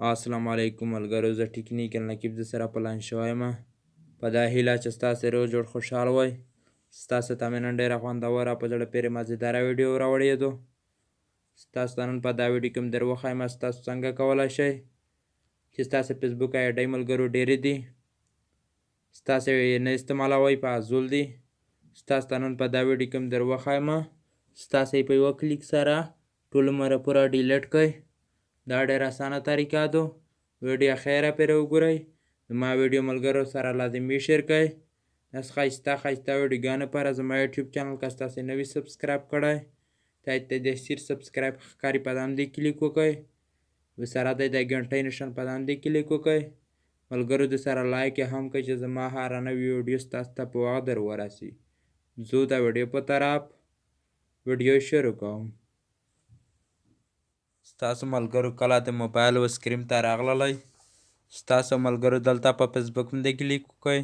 السلام علیکم ملګرو، زه ټکنیکل نقیب د سره په لاین شوی یم. په دا هیله چې ستاسې روغ جوړ خوشحال وئ. ستاسو ته مې نن ډېره خوندوره په زړه پورې مزیداره ویډیو راوړې ده. ستاسو ته نن په دا ویډیو کې هم در وښایم ستاسو څنګه کولی شئ چې ستاسو فیسبوک آی ډي ملګرو ډېرې دي، ستاسو یې نه استعمالوئ، په ازول دي. ستاسو ته نن په دا ویډیو کې هم در وښایم ستاسو یې په یوه کلیک سره ټول عمر پوره ډیلیټ کړئ. دا ډېره اسانه طریقه ده. ویډیو اخیره پرې وګورئ. زما ویډیو ملګرو سره لازمي share کړئ. داسې ښایسته ښایسته ویډیوګانو لپاره زما یوټیوب چینل که ستاسې نه وي subscribe کړی، ته د سیر subscribe ښکاري په باندې کلیک وکړئ، ورسره د ګنټۍ نشان په باندې کلیک وکړئ. ملګرو د سره like هم کړئ چې زما هره نوې ویډیو ستاسو ته په وخت در ورسي. ځو د ویډیو په طرف، ویډیو شروع کوم. ستاسو ملګرو کله د موبایل و screen ته راغللی، ستاسو ملګرو دلته په فیسبوک باندې کلیک وکړئ.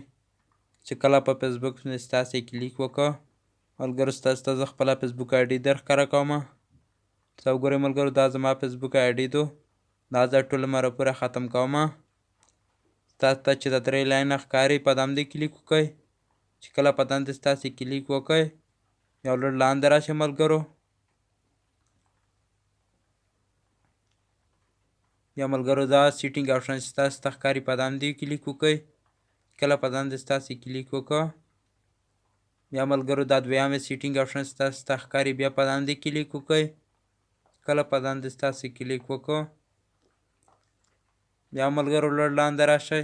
چې کله په فیسبوک باندې ستاسې کلیک وکړ ملګرو، ستاسو ته زه خپله فیسبوک آی ډي در ښکاره کوم. تاسو وګورئ ملګرو، دا زما فیسبوک آی ډي ده. دا زه ټول عمر پوره ختم کوم. ستاسو ته چې د درې لاینه ښکاري په باندې کلیک وکړئ. چې کله په باندې ستاسې کلیک وکړئ، یو لږ لاندې راشئ ملګرو. یا ملګرو دا setting option چې ستاسو ته ښکاري په باندې کلیک وکړئ. کله په باندې ستاسې کلیک وکړ، بیا ملګرو دا دویم setting option چې ستاسو ته ښکاري بیا په باندې کلیک وکړئ. کله په باندې ستاسې کلیک وکړ، بیا ملګرو لږ لاندې راشئ.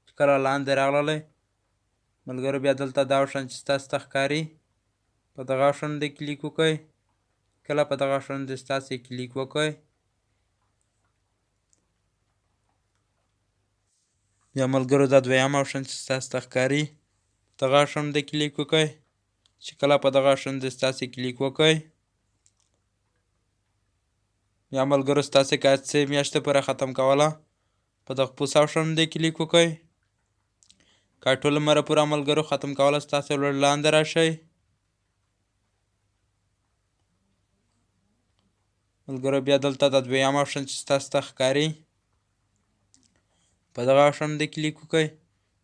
چې کله لاندې راغللی ملګرو، بیا دلته دا option چې ستاسو ته ښکاري په دغه option باندې کلیک وکړئ. کله په دغه option باندې ستاسې کلیک وکړئ، بیا ملګرو دا دویم option چې ستاسو ته ښکاري دغه option باندې کلیک وکړئ. چې کله په دغه option باندې ستاسې کلیک وکړئ، بیا ملګرو ستاسې که څه میاشتې پورې ختم کوله په دغه پوس option باندې کلیک وکړئ. که ټول عمر پوره ملګرو ختم کوله ستاسې لږ لاندې راشئ. ملګرو بیا دلته د دویم option چې ستاسو ته ښکاري په دغه option باندې کلیک وکړئ.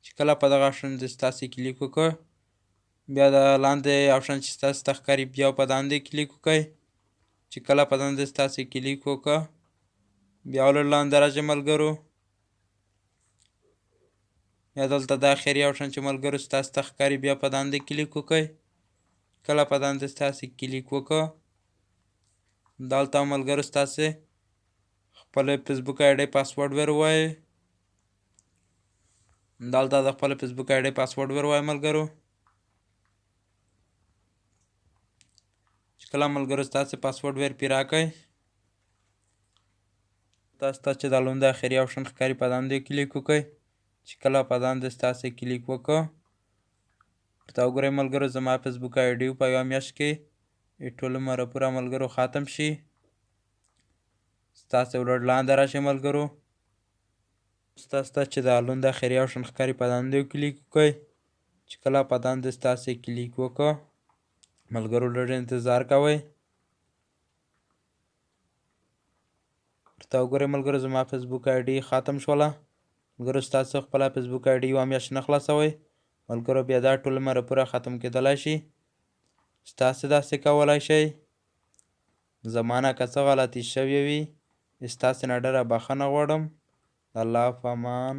چې کله په دغه option باندې ستاسې کلیک وکړ، بیا د لاندې option چې ستاسو ته ښکاري بیا په لاندې کلیک وکړئ. چې کله په لاندې ستاسې کلیک وکړ، بیا لږ لاندې راشئ ملګرو. بیا دلته د اخري option چې ملګرو ستاسو ته ښکاري بیا په لاندې کلیک وکړئ. کله په لاندې ستاسې کلیک وکړ، دلته ملګرو ستاسې خپل فیسبوک آی ډي password ور ووایئ. دلته د خپل فیسبوک آی ډي password ور ووایئ ملګرو. چې کله ملګرو ستاسې password ور پرې راکړئ، تاسو ته چې دا لوند اخري option ښکاري په لاندې کلیک وکړئ. چې کله په لاندې ستاسې کلیک وکړ، ورته وګورئ ملګرو زما فیسبوک آی ډي په یوه میاشت کې ټول عمر پوره ملګرو ختم شي. ستاسې لږ لاندې راشئ ملګرو. ستاسو ته چې دا لوند اخري option ښکاري په لاندې کلیک وکړئ. چې کله په لاندې ستاسې کلیک وکړ ملګرو لږ انتظار کوئ. ورته وګورئ ملګرو زما فیسبوک آی ډي ختم شوله. ملګرو ستاسو خپله فیسبوک آی ډي یوه میاشت نه خلاصوئ ملګرو، بیا دا ټول عمر پوره ختم کېدلی شي. ستاسې داسې کولی شئ. زما نه که څه غلطي شوې وي ستاسې نه ډېره بخښنه غواړم. د الله په امان.